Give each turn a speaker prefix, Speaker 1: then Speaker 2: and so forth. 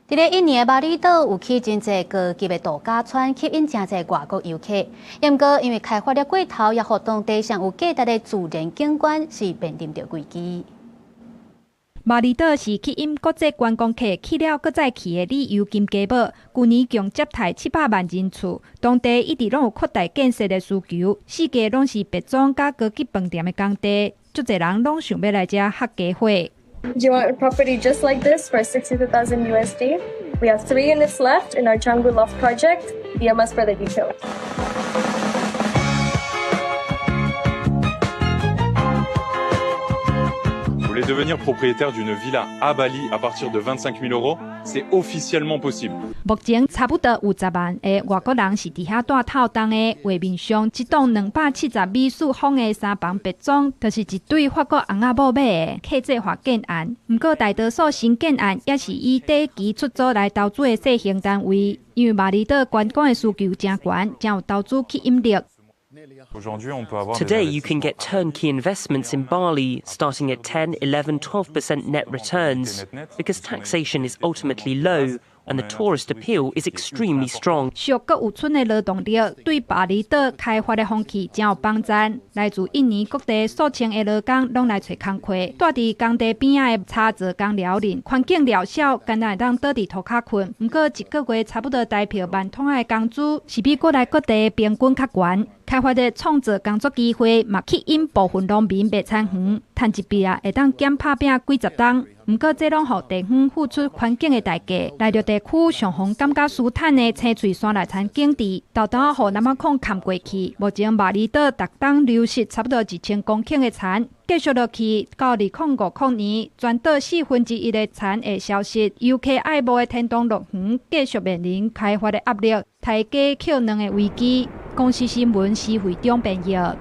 Speaker 1: 佇咧印尼的巴厘島有起真濟高級的度假村，吸引誠濟外國遊客。毋過因為開發得過頭，也予當地上有價值的自然景觀是面臨著危機。
Speaker 2: 巴厘島是吸引國際觀光客去了閣再去的旅遊金雞母，舊年共接待700萬人次。當地一直攏有擴大建設的需求，四界攏是別莊佮高級飯店的工地，足濟人攏想欲來遮煀家伙。
Speaker 3: Do you want a property just like this for 62,000 USD? We have three units left in our Canggu Loft project. DM us for the details.
Speaker 4: Vous voulez devenir propriétaire d'une villa à Bali à partir de 25 000 euros? C'est officiellement possible.
Speaker 2: 目前差不多有10萬个外國人是佇遐蹛透冬的。畫面上，這棟270米四方的三房別莊，就是一對法國翁仔某買的客製化建案。毋過大多數新建案也是以短期出租來投資的細型單位，因為峇厘島觀光的需求誠懸，誠有投資吸引力。
Speaker 5: Today, you can get turnkey investments in Bali starting at 10, 11, 12% net returns because taxation is ultimately low and the tourist appeal is extremely strong.
Speaker 2: 俗閣有賰的勞動力，對巴厘島開發的風氣誠有幫助。來自印尼各地數千个勞工攏來揣工課，蹛佇工地邊仔的柴做工寮裡，環境寮小，干焦會當倒佇塗跤睏。毋過一個月差不多台票萬通仔的工資，是比國內各地平均較懸。開發的創造工作機會，嘛吸引部分農民賣田園，趁一筆仔，會當減拍拚幾十冬。毋過這攏予地方付出環境的代價。內陸地區上予人感覺舒坦的青翠山內田景致，沓沓仔予南仔礦崁過去。目前峇厘島逐冬流失差不多1000公頃的田，繼續落去到2050年，全島1/4的田會消失。遊客愛慕的天堂樂園繼續面臨開發的壓力，刣雞抾卵的危機。公視新聞施惠中編譯。